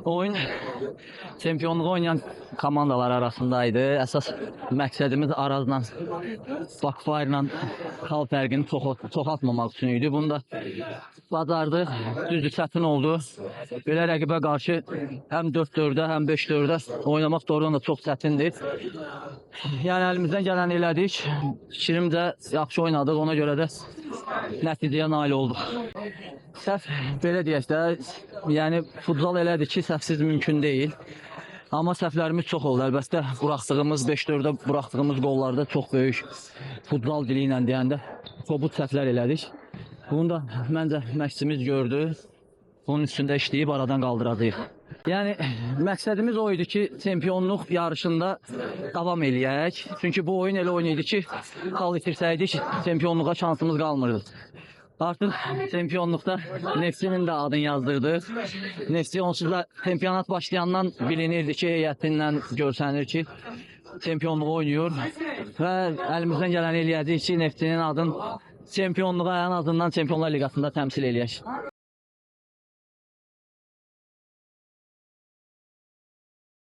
Oyun çempionluğu oynayan komandalar arasındaydı. Əsas məqsədimiz Arazla Bakfire ilə xal fərqini çoxaltmamaq üçün idi. Bunu da bacardıq. Düzdür, çətin oldu. Belə rəqibə qarşı həm 4-4-ə, həm 5-4-ə oynamaq doğrudan da çox çətindir. Yəni əlimizdən gələni elədik. Fikrimcə yaxşı oynadıq. Ona görə də nəticəyə nail olduq. Səhv belə deyək də, yəni futzal elədir ki, səhvsiz mümkün deyil. Amma səhvlərimiz çox oldu. Əlbəttə buraxdığımız 5-4-ə buraxdığımız qollarda çox böyük futzal dili ilə deyəndə kobud səhvlər elədik. Bunu da məncə məşqçimiz gördü. Bunun üstündə işləyib aradan qaldıracağıq. Yəni məqsədimiz o idi ki, çempionluq yarışında davam eləyək. Çünki bu oyun elə oyun idi ki, xal itirsəydik çempionluğa şansımız qalmırdı. Artıq çempionluqda Neftçinin də adını yazdırdıq. Neftçi onsuz da çempionat başlayandan bilinirdi ki, heyətindən görsənir ki, çempionluğu oynayır və əlimizdən gələni eləyəcəyik ki, Neftçinin adını çempionluğa ən azından Çempionlar Liqasında təmsil eləyək.